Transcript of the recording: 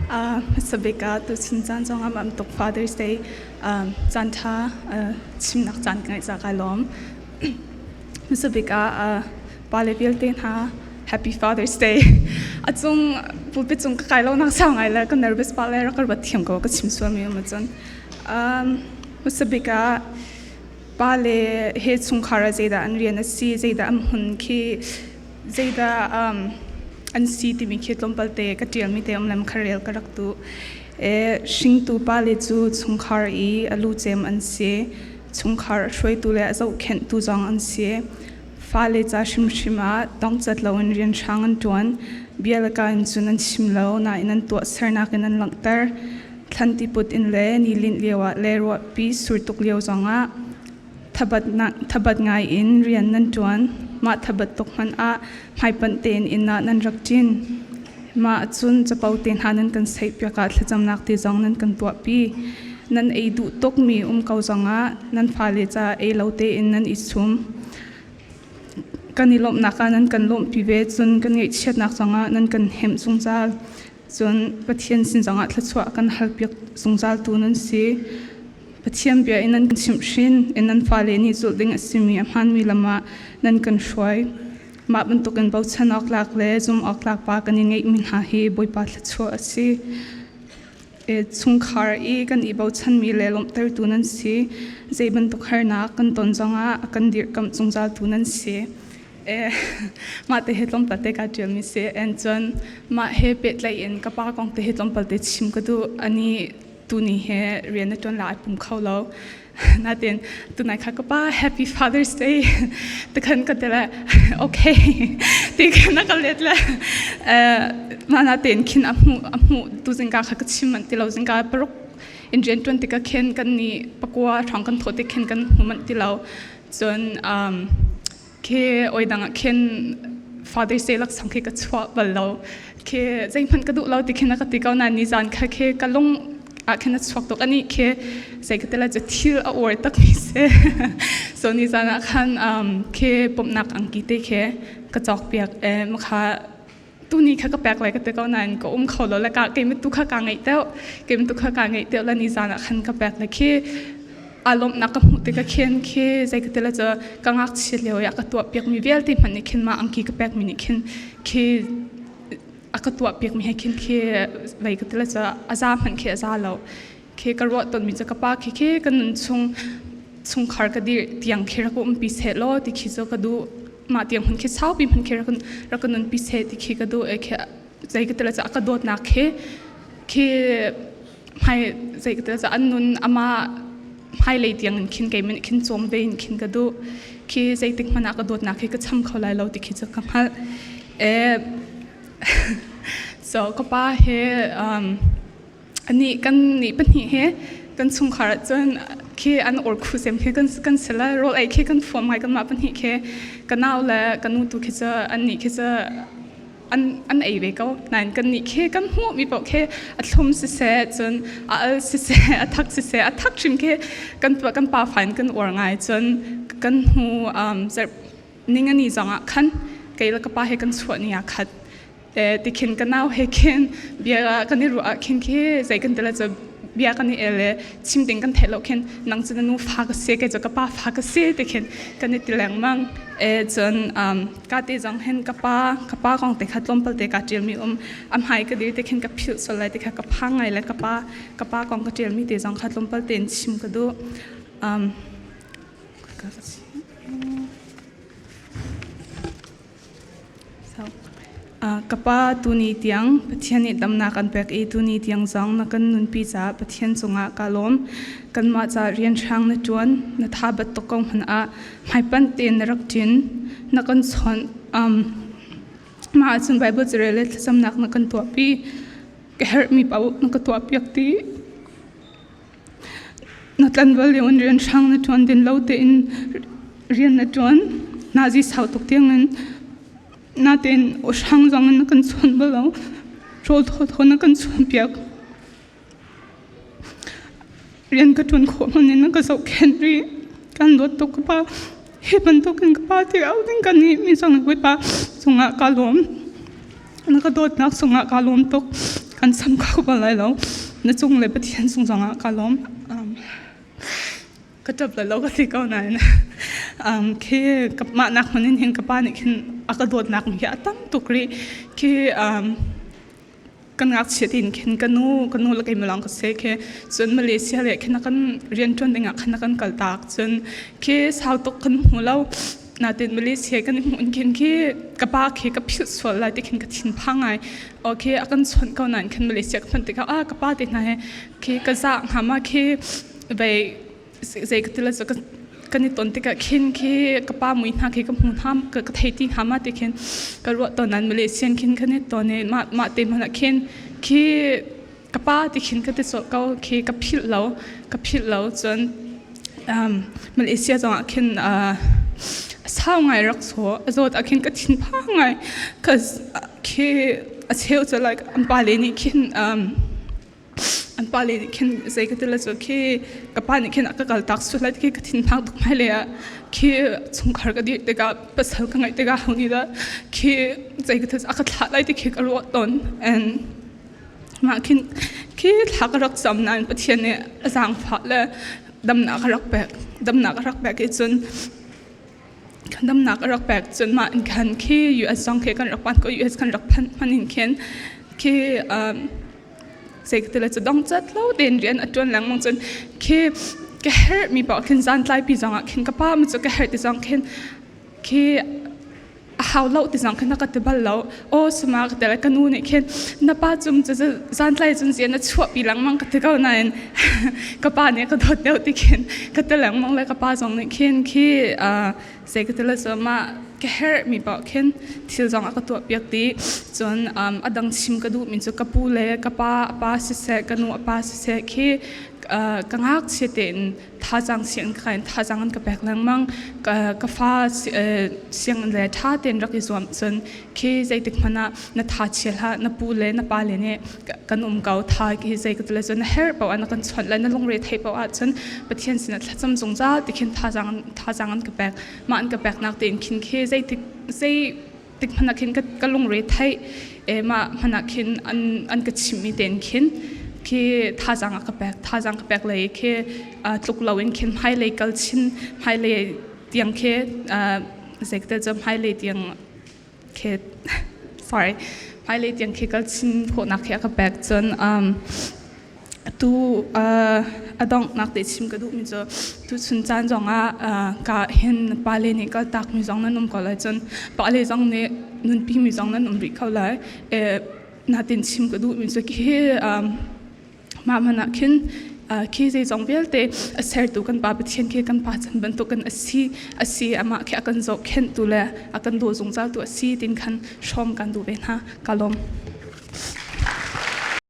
Hmasa bik ah tuchun caan zongah mam tuk Father's Day caan ṭha chimnak caan ka ngeih caah kai lawm. Hmasa bik ah pale vialte hna Happy Father's Day. A cung pulpit cung ka kai lo nak sau ngai le ka nervous pah le rak ka ruat thiam ko ka chim sual mi um ahcun. Hmasa bik ah pale he chungkhar ah zeidah an rian a si, zeidah an hmun khi zeidah an si timi khi tlawmpal te ka ṭialmi te um lem kha rel ka rak duh. Hringtu pale cu chungkhar i a lu cem an si. Chungkhar a hruaitu le a zohkhenhtu zong an si. Fale ca hrimhrim ah dongcat loin rianhrang an ṭuan. Bia le ka in cun an chim lo, nain an tuahsernak in an langhter. Thlan tiput in le ni linh lioah le ruahpi sur tuk lio zongah thabat ngai in rian nan ṭuan. Mah thabat tuk hmanh ah hmaipanh tein inn ah nan rak ṭin. Mah cun capo te hna nan kan saihpiak ah thlacamnak te zong nan kan tuahpi. Nan ei duh tukmi um ko zongah nan fale ca ei lo tein nan i sum. Kan i lawmhnak ah nan kan lawmhpi ve, cun kan ngaihchiatnak zongah nan kan hemh zungzal. Cun Pathian sin zongah thluachuah kan halpiak zungzaltu nan si. Pathian bia in nan kan chimhhrin i nan fale nih zulh ding a simi a hmaanmi lam ah nan kan hruai. Mah bantukin bochan awk tlak le zumh awk tlak pa kan i ngeihmi hna hi Bawipa thluachuah a si. Chungkhar i kan i bochanmi le lawmhtertu nan si. Zei bantuk harnak kan ton zongah a kan dirhkamh zungzaltu nan si. Mah te hi tlawmpal te kaa ṭialmi si. And cun mah he pehtlaih in ka pa kong te hi tlawmpal te chim ka duh. Ani tuni he rian na ṭuan la ai pum kho lo. Natin tunai kha ka pa Happy Father's Day tikhan ka ti le okay ti khan a ka let le mah natin khin a hmuh a hmuh tu zingka kha ka chim an ti lo zingka paruk in rian ṭuan tikah khin kan nih pakua ṭhawng kan thawh tik khin kan hmu manh ti lo. Cun khi oi dang ah khin Father's Day laksawng khi ka chuah bal lo. Khi zeihmanh ka duh lo ti khin a ka ti ko nain nizan kha khi ka lung ah khin a chuak tuk. Anih khi zei ka ti lai cu thil a uar takmi si. So nizan ah khan khi pumhnak angki te khi ka cawk piak i makha tuni kha ka pek lai ka ti ko nain ka um kho lo le ka keimah tu kha kaa ngaih deuh keimah tu kha kaa ngaih deuh le nizan ah khan ka pek le khi aa lawmhnak ka hmuh tikah khin khi zei ka ti le cu ka ngakchia lio i a ka tuah piakmi vialte hmanh nih khin mah angki ka pekmi nih khin khi a ka tuah piakmi he khin khi zei ka ti le cu a za hmanh khi a za lo khi ka ruah tawnmi cu ka pa khi khi ka nun chung chungkhar ka dir tiang khi rak umpi seh law ti khi cu ka duh mah tiang hun khi saupi hman khi rak ka nunpi seh ti khi ka duh e khi zei ka tila ka dawtnak khi khi hmai zei ka tila an nun ama hmailei tiang in khin kei min khin cawm ve in khin ka duh khi zeitik hmanh ah ka dawtnak khi ka cham kho lai lo ti khi cu ka hngalh e so ka pa he Anih kan nih pahnih he kan chungkhar ahcun khi an or khu sem khi kan kan si le rawl ei khi kan fuam ngai kanmah pahnih khi ka nau le ka nu tu khi cu an nih khi cu an an ei ve ko nain kan nih khi kan hmuh mi paoh khi a thlum siseh cun a al siseh a thak siseh a thak hrim khi kan kan pa fa in kan uar ngai cun kan hnu um, zarh ningani zong ah khan kei le ka pa he kan chuah ni ah khat tikhin ka nau he khin bia kan i ruah ah khin khi zei kan ti le cu bia kan i el le chim ding kan theih lo khin nang cu na nu fa ka si kei cu ka pa fa ka si ti khin kan i ti lengmang e cun ka te zong hin ka pa ka pa kong te kha tlawmpal te ka ṭialmi um a hmai ka dir te khin ka philh sual lai ti kha ka phang ngai le ka pa ka pa kong ka ṭialmi te zong kha tlawmpal tein chim ka duh um, Ka pa, tuni tiang Pathian nih damnak an pek i tuni tiang zong na kan nunpi caah Pathian cungah kaa lawm. Kanmah caah rianhrang na ṭuan, na tha bat tuk ko hmanh ah hmaipanh tein na rak ṭin, na kan chawnh. Mah ahcun Baibal carel le thlacamnak na kan tuahpi. Ka herhmi paoh na ka tuahpiak dih. Na tlanval lio in rianhrang na ṭuan din lo tein rian na ṭuan. Nazi sau tuk tiangin natein awhrang zong in na kan chawn bal lo. Rawl thawthaw na kan chuanpiak. Rian ka ṭuan khawh hmanh in na ka zohkhenh rih. Kan dawt tuk ka pa. Hi bantukin ka pa ti au ding kan ngeihmi zong Bawipa cungah kaa lawm. Na ka dawtnak cungah kaa lawm tuk. Kan cham kho bal lai lo. Na cung le Pathian cung zongah ka lawm. Ka ṭap lai lo ka ti ko nain khi mah nak hmun in hin ka pa nih khin a ka dawtnak hi a tam tuk rih. Khi kan ngakchia tiin khin ka nu ka nu le keimah lawng ka si khi. Cun Malaysia le khin a kan rianṭuan dingah khan a kan kaltak. Cun khi sau tuk kan hmu lo. Natin Malaysia kan i hmuh in khin khi ka pa khi ka philh sual lai ti khin ka thinphang ngai. Okay, a kan chawnh ko nain khin Malaysia ka phanh tikah ah ka pa te hna he khi ka zah hnga ma khi vei zei ka ti la cu kan i ton tikah khin khi ka pa mui hna khi ka hmu hna ka thei ti hna ma ti khin ka ruah tawn nain Malaysian khin kan i ton i mah mah te hmanh ah khin khi ka pa ti khin ka ti colh ko khi ka philh lo ka philh lo. Cun Malaysia zongah khin sau ngai rak chaw a zawt ah khin ka thinphang ngai, cause khi a cheu cu like an pale nih khin an pale nih khin zei ka ti la cu khi ka pa nih khin a ka kal tak sual lai khi ka thinphang tuk. Hmailei ah khi chungkhar ka dir tikah, pasal ka ngeih tikah, ho nih dah khi zei ka ti a ka thlah lai ti khi ka ruah tawn. And mah khin khi thla ka rak cam nain Pathian nih a zaangfah le damnak a rak pek, damnak a rak pek i cun damnak a rak pek. Cun mah in khan khi US zong khi kan rak phan ko. US kan rak phanh hman in khin khi zei ka ti le cu dong cat lo tein rian a ṭuan lengmang. Cun khi ka herhmi paoh khin zan tlaipi zongah khin ka pa mu cu ka herh ti zong khin khi a hau lo ti zong khin a ka ti bal lo. Aw suma ka ti le ka nu nih khin na pa cum cu zan tlai cun zian a chuahpi lengmang ka ti ko nain ka pa nih ka dawt deuh ti khin ka ti lengmang le ka pa zong nih khin khi zei ka ti le cu mah ka herhmi paoh khin thil zong a ka tuah piak dih. Cun a dang chim ka duhmi cu ka pu le ka pa a pa siseh, ka nu a pa siseh, khi ka ngakchia tein thazaang sianginn ka kai in thazaang an ka pek lengmang. Ka fa, sianginn le ṭha tein rak i zuam cun khi zeitik hmanh ah na tha chia hlah, na pu le na pa le nih kan um ko. Tha khi zei ka ti le cun na herh paoh ah na kan chawnh le na lungre theih paoh ahcun Pathian sinah thlacam zungzal ti khin thazaang thazaang an ka pek. Mah an ka peknak tein khin khi zeitik zei tik hmanh ah khin ka lungre theih e mah hmanh ah khin an ka chimhmi tein khin khi thazaang a ka pek, thazaang ka pek lei khi tluk lo in khin hmailei kal chin, hmailei tiang khi zei ka cu hmailei tiang khi, sorry, hmailei tiang khi kal chin khawhnak khi a ka pek. Cun atu a donghnak te chim ka duhmi cu tuchun caan zongah ka hin pale nih kaltakmi zong nan um ko lai, cun pale zong nih nunpimi zong nan um rih kho lai. Natin chim ka duhmi cu khi mah hmanh ah khin khi zeizong vialte a sertu kan Pa Pathian khi kan Pa chan bantukin a si a si amah khi a kan zohkhenhtu le a kan daw zungzaltu a si tin khan hrawm kan duh ve hna. Ka lawm.